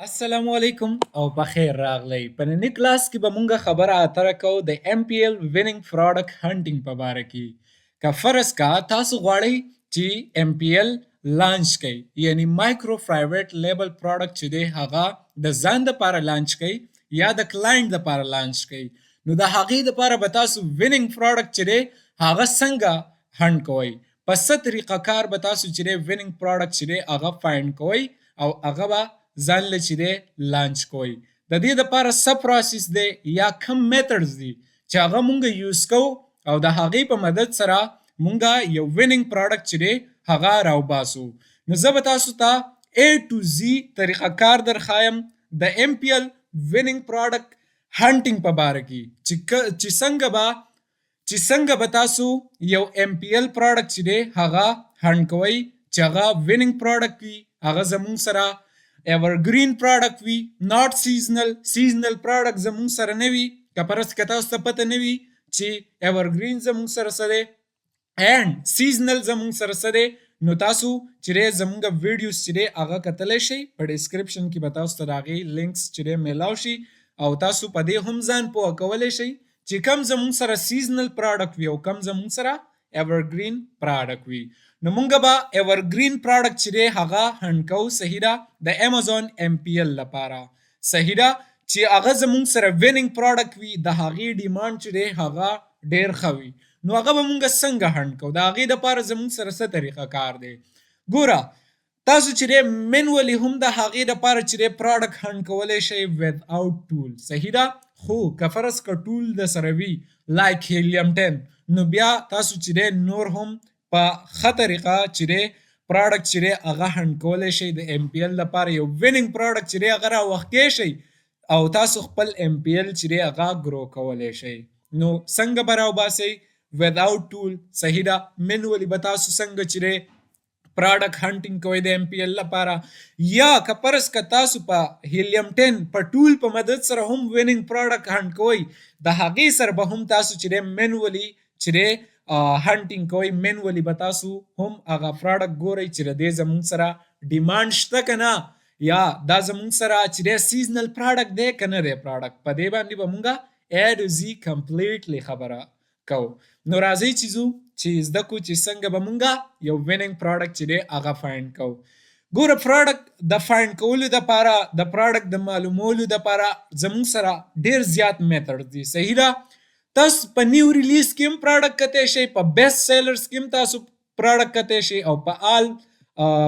السلام علیکم او پخیر راغلی. په نني کلاس کې به مونږ خبره اتره کوو د ایم پی ایل وینینګ پروډکټ هنټینګ په باره کې. که فرض کا تاسو غواړئ چې ایم پی ایل لانچ کړئ، یعنی مایکرو پرایویټ لیبل پروډکټ چې دی هغه د ځان دپاره لانچ کړئ یا د کلاینټ دپاره لانچ کړئ، نو د هغې دپاره به تاسو وینینګ پروډکټ چې دی هغه څنګه هنټ کوئ، په څه طریقه کار به تاسو چې دی وینینګ پروډکټ چې دی هغه فایند کوئ او هغه به ځان له چې دی لانچ کوئ. د دې دپاره څه پروسس دی یا کوم میتھډز دي چې هغه مونږ یوز کوو او د هغې په مدد سره مونږ یو وینینګ پروډکټ چې دی هغه راوباسو. نو زه به تاسو ته A to Z طریقه کار درښایم د ایم پی ایل وینینګ پروډکټ هنټینګ په باره کې، چې څنګه به تاسو یو ایم پی ایل پروډکټ چې دی هغه هنټ کوئ چې هغه وینینګ پروډکټ وي، هغه زمونږ سره ایورګرین پروډکټ وي، ناټ سیزنل. سیزنل پروډکټ زمونږ سره نه وي. که فرض که تاسو ته پته نه وي چې ایورګرین زمونږ سره څه دی اینډ سیزنل زمونږ سره څه دی، نو تاسو چې دی زمونږ ویډیوز چې دی هغه کتلی شئ. په ډیسکرپشن کې به تاسو ته د هغې لینکس چې دی میلاو شي او تاسو په دې هم ځان پوهه کولی شئ چې کم زمونږ سره سیزنل پروډکټ وي او کم زمونږ سره ایورګرین پروډکټ وي. نو مونږ به ایورګرین پروډکټ چې دی هغه هنټ کوو، صحیح ده، د امیزون ایم پی ایل لپاره، صحیح ده، چې هغه زمونږ سره وینینګ پروډکټ وي، د هغې ډیمانډ چې دی هغه ډیر ښه وي. نو هغه به مونږ څنګه هنټ کوو؟ د هغې دپاره زمونږ سره څه طریقه کار دی؟ ګوره، تاسو چې دی منولي هم د هغې دپاره چې دی پروډکټ هنټ کولی شئ ود اوټ ټول، صحیح ده، خو که فرض که ټول د سره وي لایک هیلیم 10، نو بیا تاسو چې دی نور هم په ښه طریقه چې دی پروډکټ چې دی هغه هنټ کولی شئ. د ایم پی ایل لپاره یو وینینګ پروډکټ چې دی هغه راوښکی شئ او تاسو خپل ایم پی ایل چې دی هغه ګرو کولی شئ. نو څنګه به راوباسئ وداوټ ټول؟ صحیح ده، منولي به تاسو څنګه چې دی پروډکټ هنټینګ کوئ د ایم پی ایل لپاره، یا که فرض که تاسو په هیلیم 10 په ټول په مدد سره هم وینینګ پروډکټ هنټ کوئ، د هغې سره به هم تاسو چې دی منولي چې دی هنټینګ کوئ. منولي به تاسو هم هغه پروډکټ ګورئ چې د دې زمونږ سره ډیمانډ شته که نه، یا دا زمونږ سره چې دی سیزنل پروډکټ دی که نه دی پروډکټ. په دې باندې به مونږه A to Z کمپلیټلی خبره کوو. نو راځئ چې ځو چې زده کو چې څنګه به مونږه یو وینینګ پروډکټ چې دی هغه فایند کوو. ګوره، پروډکټ د فایند کولو دپاره، د پروډکټ د معلومولو دپاره زمونږ سره ډیر زیات میتھډ دي، صحیح ده. تاسو په نیو ریلیز کې هم پروډکټ کتی شئ، په بیسټ سیلرز کې هم تاسو پروډکټ کتی شئ او په آل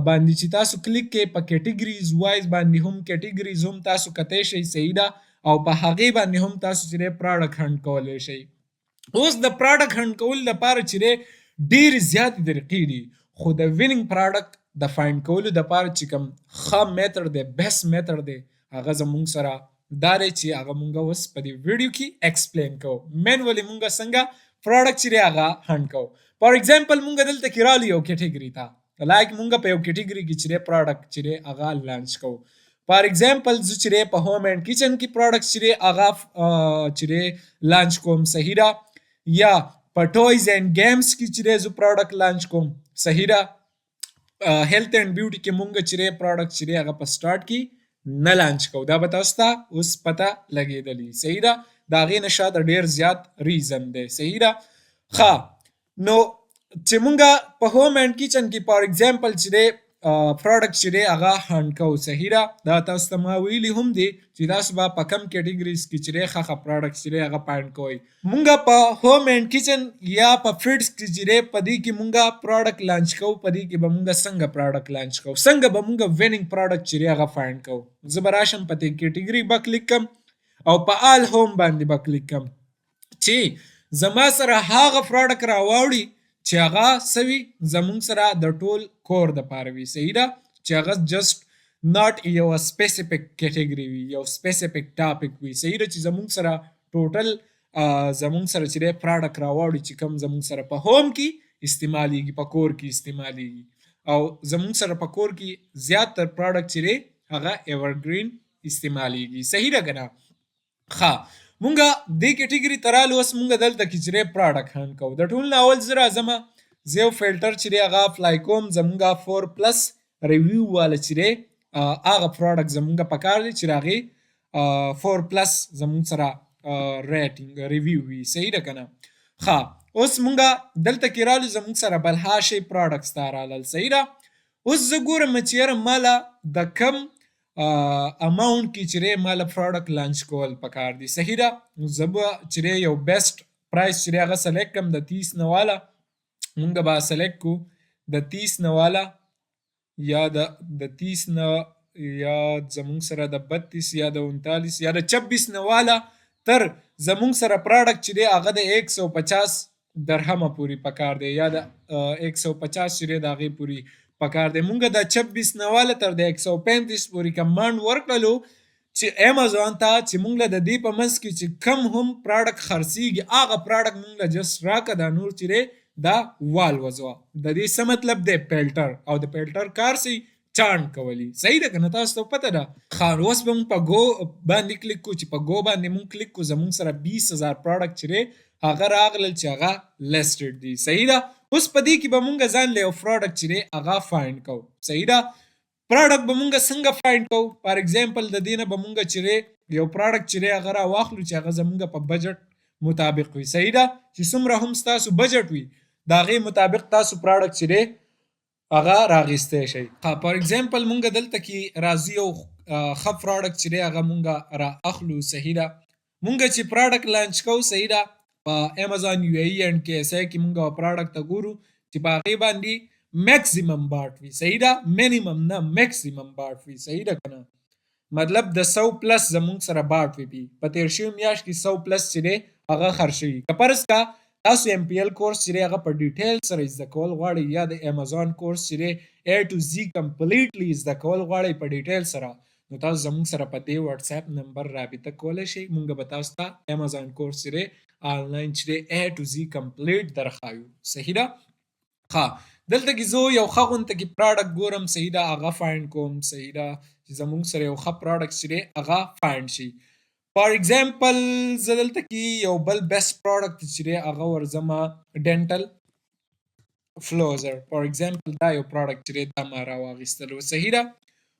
باندې چې تاسو کلیک کړئ، په کیټیګریز وایز باندې هم، کیټیګریز هم تاسو کتی شئ، صحیح ده، او په هغې باندې هم تاسو چې دی پروډکټ هنټ کولی شئ. اوس د پروډکټ هنټ کولو لپاره چې دی ډېرې زیاتې طریقې دي، خو د وینینګ پروډکټ د فایند کولو لپاره چې کوم ښه میتھډ دی، بیسټ میتھډ دی، هغه زمونږ سره دا دی چې هغه مونږ اوس په دې ویډیو کې ایکسپلین کوو، منولي مونږ څنګه پروډکټ چې دی هغه هنټ کوو. فار ایگزامپل، مونږ دلته کې رالو یو کیټیګري ته، لایک مونږ په یو کیټیګري کې چې دی پروډکټ چې دی هغه لانچ کوو. فار ایگزامپل، زه چې دی په هوم اینډ کچن کې پروډکټ چې دی هغه چې دی لانچ کوم، صحیح ده، یا په ټویز اینډ گیمز کې چې دی زه پروډکټ لانچ کوم، صحیح ده. هیلث اینډ بیوټي کې مونږ چې دی پروډکټ چې دی هغه په سٹارټ کې نه لانچ کوو، دا به تاسو ته اوس پته لګېدلی، صحیح ده. د هغې نه شاته ډېر زیات ریزن دی، صحیح ده. ښه، نو چې مونږه په هوم اینډ کچن کې فار ایگزامپل چې دی پروډکټ چې دی هغه هنټ کوو، صحیح ده. دا تاسو ته ما ویلي هم دي چې تاسو به په کم کیټیګریز کې چې دی ښه ښه پروډکټ چې دی هغه فایند کوئ. مونږه په هوم اینډ کچن یا په فډز کې چې دی په دې کې مونږه پروډکټ لانچ کوو. په دې کې به مونږه څنګه پروډکټ لانچ کوو؟ څنګه به مونږه وینینګ پروډکټ چې دی هغه فایند کوو؟ زه به راشم، په دې کیټیګري به کلیک کوم او په آل هوم باندې به کلیک کوم چې زما سره هغه پروډکټ راواوړي چې هغه څه وي، زمونږ سره د ټول کور د پاره وي، صحیح ده، چې هغه جسټ ناټ یو سپیسیفیک کیټیګري وي، یو سپیسیفیک ټاپک وي، صحیح ده، چې زمونږ سره ټوټل زمونږ سره چې دی پروډکټ راواوړي چې کوم زمونږ سره په هوم کې استعمالیږي، په کور کې استعمالیږي. او زمونږ سره په کور کې زیات تر پروډکټ چې دی هغه ایورګرین استعمالیږي، صحیح ده که نه؟ ښه، مونږه دې کیټیګري ته رالو. اوس مونږ دلته کې چې دی پروډکټ هنټ کوو. د ټول نه اول زه راځم، زه یو فلټر چې دی هغه اپلای کوم. زمونږه 4 پلس ریویو والا چې دی هغه پروډکټ زمونږ پکار دی چې راغی 4 پلس زمونږ سره ریټینګ ریویو وي. صحیح ده کنه؟ ښه، اوس مونږ دلته کې رالو، زمونږ سره بلها شی پروډکټس ته رالل. صحیح ده. اوس زه ګورم چې یاره ماله د کم اماونټ کې چې دی ماله پروډکټ لانچ کول پکار دي. صحیح ده. زه به چې دی یو بیسټ پرایس چې دی هغه سلیکټ کړم، د 30 نه والا مونږ به سلیکټ کو، د 30 نه والا یا د 30 نه یا زمونږ سره د 32 یا د 39 یا د 26 نه والا تر زمونږ سره پروډکټ چې دی هغه د 150 درهمه پورې پکار دی، یا د 150 چې دی د هغې پورې پکار دی. مونږ د 26 نه والا تر د 135 پورې کمانډ ورکړلو چې امیزون ته چې مونږ له د دې په منځ کې چې کم هم پروډکټ خرڅیږي هغه پروډکټ مونږ له جسټ راکړه، دا نور چې دی دا والوځوه. د دې څه مطلب دی؟ فلټر، او د فلټر کار څه؟ چاڼ کولی. صحیح ده که نه؟ تاسو ته پته ده. ښه، نو اوس به مونږ په ګو باندې کلیک کو. چې په ګو باندې مونږ کلیک کو، زمونږ سره 20,000 پروډکټ چې دی هغه راغلل چې هغه لیسټډ دي. صحیح ده. اوس په دې کې به مونږ ځان له یو پروډکټ چې دی هغه فایند کوو. صحیح ده. پروډکټ به مونږ څنګه فایند کوو؟ فار ایگزامپل د دې نه به مونږ چې دی یو پروډکټ چې دی هغه را واخلو چې هغه زمونږ په بجټ مطابق وي. صحیح ده. چې څومره هم ستاسو بجټ وي د هغې مطابق تاسو پروډکټ چې دی هغه راغیستی شئ. فار ایگزامپل مونږ دلته کې راځو، یو ښه پروډکټ چې دی هغه مونږ را اخلو. صحیح ده. مونږ چې پروډکټ لانچ کوو، صحیح ده، په امیزون یو ای اینډ کې ایس ای کې مونږ پروډکټ ته ګورو چې په هغې باندې میکسیمم باټ وي. صحیح ده. مینیمم نه، میکسیمم باټ وي. صحیح ده که نه؟ مطلب د 100 پلس زمونږ سره باټ وي، په تیر شوي میاشت کې 100 پلس چې دی هغه خرڅ شوي. که فرض کا تاسو ایم پی ایل کورس چې دی هغه په ډیټیل سره زده کول غواړئ، یا د امیزون کورس چې دی ای ټو زی کمپلیټلی زده کول غواړئ په ډیټیل سره، نو تاسو زمونږ سره په دې واتس اپ نمبر رابطه کولی شئ. مونږ به تاسو ته امیزون کورس چې دی آنلاین چې دی ای ټو زی کمپلیټ درښایو. صحیح ده. ښه، دلته کې زه یو ښه غونته کې پروډکټ ګورم. صحیح ده، هغه فایند کوم. صحیح ده، چې زمونږ سره یو ښه پروډکټ چې دی هغه فایند شي. فار ایگزامپل زه دلته کې یو بل بیسټ پروډکټ چې دی هغه ورځم، ډینټل فلوزر. فار ایگزامپل دا یو پروډکټ چې دی دا ما راواخیستلو. صحیح ده.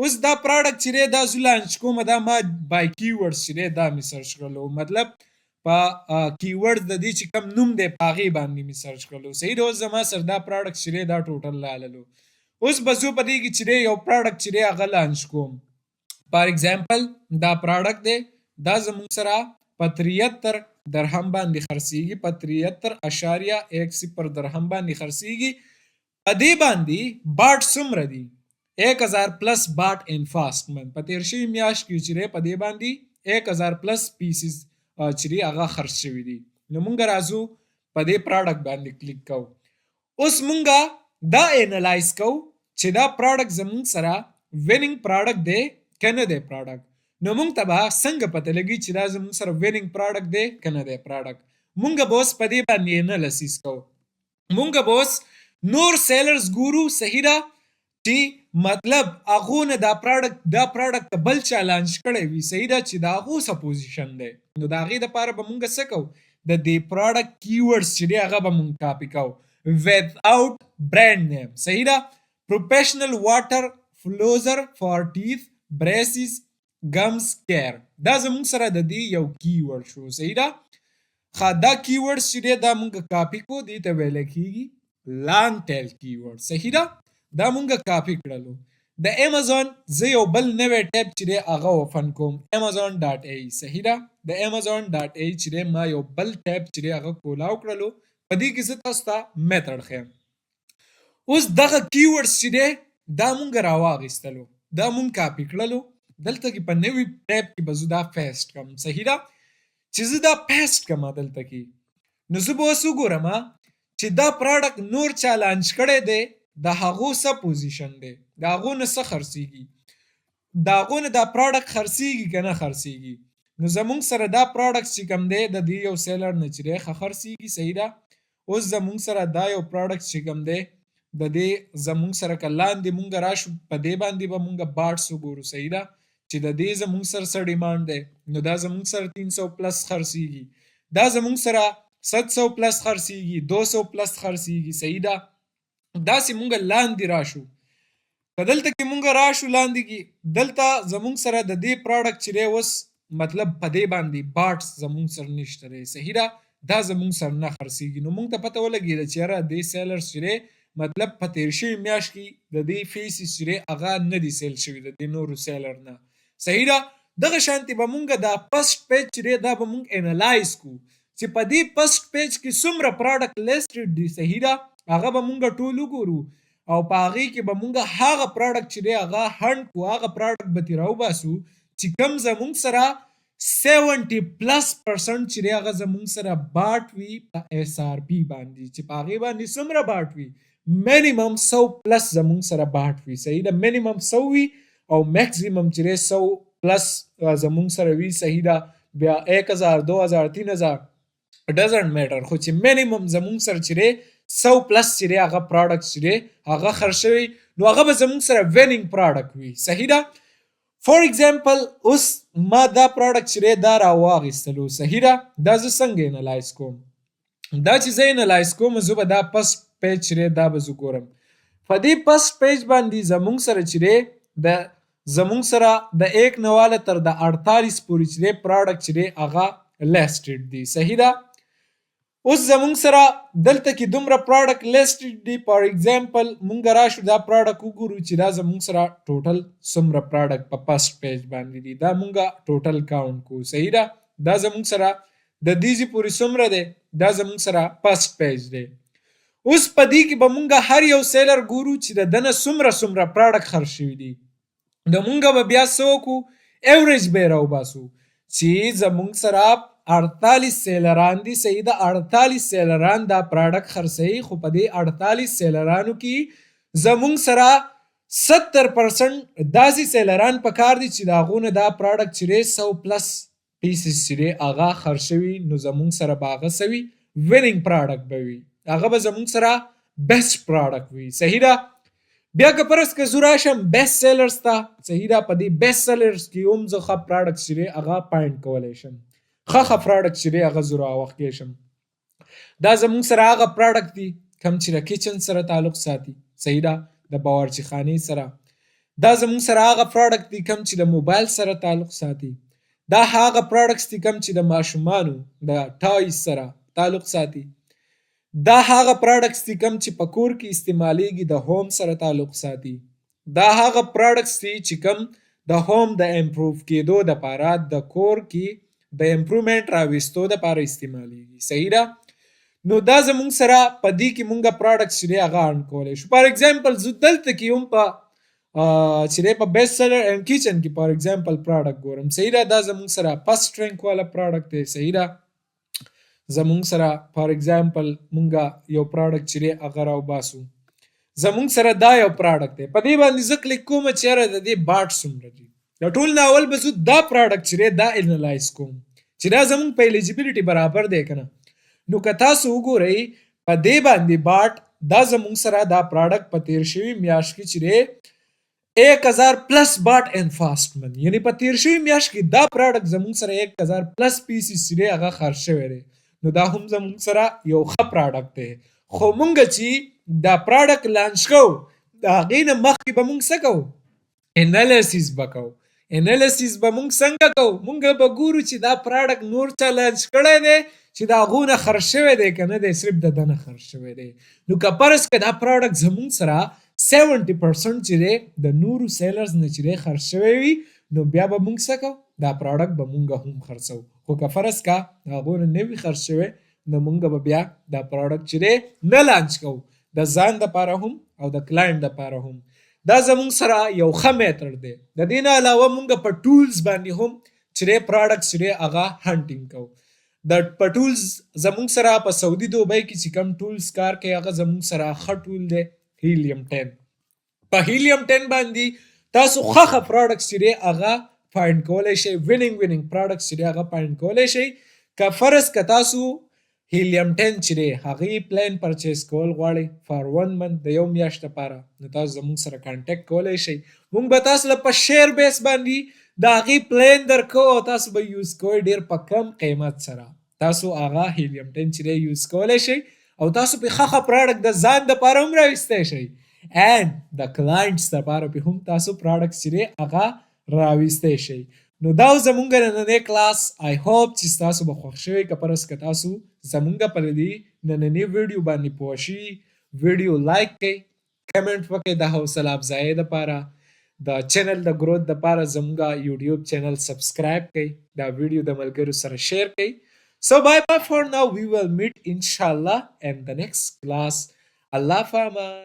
اوس دا پروډکټ چې دی دا زه لانچ کوم، دا ما بای کیورډز چې دی دا مې سرچ کړلو، مطلب په کیورډ د دې چې کوم نوم دی په هغې باندې مې سرچ کړلو. صحیح ده. اوس زما سره دا پروډکټ چې دی دا ټوټل راللو. اوس به زه په دې کې چې دی یو پروډکټ چې دی هغه لانچ کوم. فار ایگزامپل دا پروډکټ دی، دا زموږ سره په 73 درهم باندې خرڅیږي، په 73.10 درهم باندې خرڅیږي. په دې باندې باټ څومره دي؟ 1000 پلس باټ ان فاست من. په تیر شوي میاشت کې چې دی په دې باندې 1000 پلس پیسز چې دی هغه خرڅ شوي دي. نو مونږ راځو په دې پروډکټ باندې کلیک کوو. اوس مونږ دا انالایز کوو چې دا پروډکټ زمونږ سره وینینګ پروډکټ دی که نه دی پروډکټ. نو مونږ ته به څنګه پته لګي چې دا زمونږ سره وینینګ پروډکټ دی که نه دی پروډکټ؟ مونږ به اوس په دې باندې انالیسس کوو، مونږ به اوس نور سیلرز ګورو. صحیح ده، چې مطلب هغو نه دا پروډکټ، دا پروډکټ بل چا لانچ کړی وي. صحیح ده، چې د هغو څه پوزیشن دی. نو د هغې دپاره به مونږ څه کوو؟ د دې پروډکټ کیورډز چې دی هغه به مونږ کاپي کوو without brand name. صحیح ده. پروفیشنل واټر فلوزر فار ټیث بریسز ګمز کیر، دا زمونږ سره د دې یو کیورډ شو. صحیح ده. ښه، دا کیورډز چې دی دا مونږ کاپي کو، دې ته ویل کیږي لانګ ټیل کیورډ. صحیح ده. دا مونږ کاپي کړلو. د امیزون زه یو بل نوی ټیب چې دی هغه اوپن کوم، امیزون ډاټ ای. صحیح ده. د امیزون ډاټ ای چې دی ما یو بل ټیب چې دی هغه کولاو کړلو. په دې کې زه تاسو ته میتھډ ښیم. اوس دغه کیورډز چې دی دا مونږ راواغیستلو، دا مونږ کاپي کړلو. دلته کې په نوي ټیب کې به زه دا پیسټ کړم. صحیح ده. چې زه دا پیسټ کړم دلته کې، نو زه به اوس وګورم چې دا پروډکټ نور چا لانچ کړی دی، د هغو څه پوزیشن دی، د هغو نه څه خرڅیږي، د هغو نه دا پروډکټ خرڅیږي که نه خرڅیږي. نو زمونږ سره دا پروډکټ چې کوم دی د دې یو سیلر نه چې دی ښه خرڅیږي. صحیح ده. اوس زمونږ سره دا یو پروډکټ چې کوم دی د دې زمونږ سره که لاندې مونږ راشو په دې باندې به مونږ باټس وګورو. صحیح ده، چې د دې زمونږ سره څه ډیمانډ دی. نو دا زمونږ سره 300 پلس خرڅیږي، دا زمونږ سره 700 پلس خرڅیږي، 200 پلس خرڅیږي. صحیح ده. داسې مونږ لاندې راشو. که دلته کې مونږ راشو لاندې کې، دلته زمونږ سره د دې پراډکټ چې دی اوس مطلب په دې باندې باټس زمونږ سره نشته دی، صحیح ده، دا زمونږ سره نه خرڅېږي. نو مونږ ته پته ولګېده چې یاره دې سیلرز چې دی مطلب په تیر شوي میاشت کې د دې فیسز چې دی هغه نه دي سیل شوي د دې نورو سیلر نه، صحیح ده. دغه شانتې به مونږ دا فرسټ پیج چې دی دا به مونږ انالایز کو چې په دې فرسټ پیج کې څومره پراډکټ لیسټډ دي، صحیح ده، هغه به مونږ ټول وګورو او په هغې کې به مونږ هغه پراډکټ چې دی هغه هنډ کو، هغه پراډکټ به ترې راوباسو چې کم زمونږ سره 70 پلس پرسنټ چې دی هغه زمونږ سره باټ وي په اس ار پی باندې، چې په هغې باندې څومره باټ وي، مینیمم 100 پلس زمونږ سره باټ وي، صحیح ده، مینیمم 100 وي او میکسیمم چې دی 100 پلس زمونږ سره وي، صحیح ده. بیا 1000، 2000، 3000 ډزنټ میټر، خو چې مینیمم زمونږ سره چې دی 100 پلس چې دی هغه پراډکټ چې دی هغه خرڅ شوی، نو هغه به زمونږ سره وینینګ پراډکټ وي، صحیح ده. فار ایگزامپل اوس ما دا پراډکټ چې دی دا راواغېستلو، صحیح ده. دا زه څنګه انالایز کوم؟ دا چې زه انالایز کوم، زه به دا فرسټ پیج چې دی دا به زه ګورم. په دې فرسټ پیج باندې زمونږ سره چې دی د زمونږ سره د 1 نه واله تر د 48 پورې چې دی پراډکټ چې دی هغه لیسټډ دی، صحیح ده. اوس زمونږ سره دلته کې دومره پراډکټ لیسټډ دي. فار ایگزامپل مونږ راشو دا پراډکټ وګورو چې دا زمونږ سره ټوټل څومره پراډکټ په فرسټ پیج باندې دي، دا مونږ ټوټل کاونټ کو، صحیح ده. دا زمونږ سره د دې ځای پورې څومره دی، دا زمونږ سره فرسټ پیج دی. اوس په دې کې به مونږ هر یو سیلر ګورو چې د دنه څومره څومره پراډکټ خرڅ شوي دي. نو مونږ به بیا څه وکړو، ایوریج به یې راوباسو چې زمونږ سره 48 سیلران دي، صحیح ده، 48 سیلران دا پراډکټ خرڅوي، خو په دې 48 سیلرانو کې زمونږ سره 70% داسې سیلران پکار دي چې د هغو نه دا پراډکټ چې دی 100 پلس پیسز چې دی هغه خرڅ شوي، نو زمونږ سره به هغه څه وي، وینینګ پراډکټ به وي، هغه به زمونږ سره بیسټ پراډکټ وي، صحیح ده. بیا که فرض که زه راشم بیسټ سیلرز ته، صحیح ده، په دې بیسټ سیلرز کې هم زه ښه پراډکټ چې دی هغه فایند کولی شم، ښه ښه پراډکټ چې دی هغه زه راوښکی شم. دا زمونږ سره هغه پراډکټ دي کوم چې د کچن سره تعلق ساتي، صحیح ده، د باورچی خانې سره. دا زمونږ سره هغه پراډکټ دي کوم چې د موبایل سره تعلق ساتي. دا هغه پراډکټس دي کوم چې د ماشومانو د ټایز سره تعلق ساتي. دا هغه پراډکټس دي کوم چې په کور کې استعمالیږي، د هوم سره تعلق ساتي. دا هغه پراډکټس دي چې کوم د هوم د امپروو کېدو دپاره، د کور کې د امپروومنټ راوستو دپاره استعمالیږي، صحیح ده. نو دا زمونږ سره په دې کې مونږ پراډکټس چې دی هغه ارن کولی شو. فار ایگزامپل زه دلته کې هم په چې دی په بیسټ سیلر اینډ کچن کې فار ایگزامپل پراډکټ ګورم، صحیح ده. دا زمونږ سره فرسټ رینک والا پراډکټ دی، صحیح ده. زمونږ سره فار ایگزامپل مونږ یو پراډکټ چې دی هغه راوباسو، زمونږ سره دا یو پراډکټ دی، په دې باندې زه کلیک کوم چې یاره د دې باټ څومره دي. د ټول نه اول به زه دا پراډکټ چې دی دا انالایز کوم چې دا زمونږ په الیجیبিলিټي برابر دی که نه. نو که تاسو وګورئ په دې باندې باټ دا زمونږ سره دا پراډکټ په تیر شوي میاشت کې چې دی 1000 پلس باټ ان فاست من، یعنی په تیر شوي میاشت کې دا پراډکټ زمونږ سره 1000 پلس پیسز چې دی هغه خرڅ شوی دی. نو دا هم زمونږ سره یو ښه پراډکټ دی. خو مونږ چې دا پراډکټ لانچ کوو د هغې نه مخکې به مونږ څه کوو، انالیسز به کوو. انالیسز به مونږ څنګه کوو، مونږ به ګورو چې دا پراډکټ نور چا لانچ کړی دی چې د هغو نه خرڅ شوی دی که نه دی، صرف د ده نه خرڅ شوی دی. نو که فرض که دا پراډکټ زمونږ سره 70% چې دی د نورو سیلرز نه چې دی خرڅ شوی وي، نو بیا به مونږ څه کوو، دا پراډکټ به مونږ هم خرڅوو. خو که فرض که د هغو نه نه وي خرڅ شوی، نو مونږ به بیا دا پراډکټ چې دی نه لانچ کوو، د ځان دپاره هم او د کلاینټ دپاره هم. دا زمونږ سره یو ښه میتھډ دی. د دې نه علاوه مونږ په ټولز باندې هم چې دی پراډکټ چې دی هغه هنټینګ کوو. د په ټولز زمونږ سره په سعودي دوبۍ کې چې کوم ټولز کار کوي هغه زمونږ سره ښه ټول دی، هیلیم 10. په هیلیم 10 باندې تاسو ښه ښه پراډکټس چې دی هغه فایند کولی شئ، وینینګ وینینګ پراډکټس چې دی هغه فایند کولی شئ. که فرض که تاسو هیلیم 10 چې دی هغې پلان پرچیز کول غواړئ فار 1 منت، د یو میاشت لپاره، نو تاسو زمونږ سره کانټیکټ کولی شئ. مونږ به تاسو له په شیر بیس باندې د هغې پلان درکوو او تاسو به یوز کوئ ډېر په کم قیمت سره. تاسو هغه هیلیم 10 چې دی یوز کولی شئ او تاسو په ښه ښه پراډکټ د ځان دپاره هم راویستی شئ. اینډ د کلاینټس لپاره په هم تاسو پروډکټس چې دی هغه راویستی شئ. نو دا و زمونږ نننی کلاس. آی هوپ چې تاسو به خوښ شوی. که فرض که تاسو زمونږ پر دې نننی ویډیو باندې پوه شئ، ویډیو لایک کړئ، کمنټ وکړئ. د حوصله افزایۍ لپاره، د چینل د ګروت لپاره زمونږ یوټیوب چینل سبسکرایب کړئ، دا ویډیو د ملګرو سره شیر کړئ. So bye bye for now. We will meet, inshallah, in the next class. الله فامان.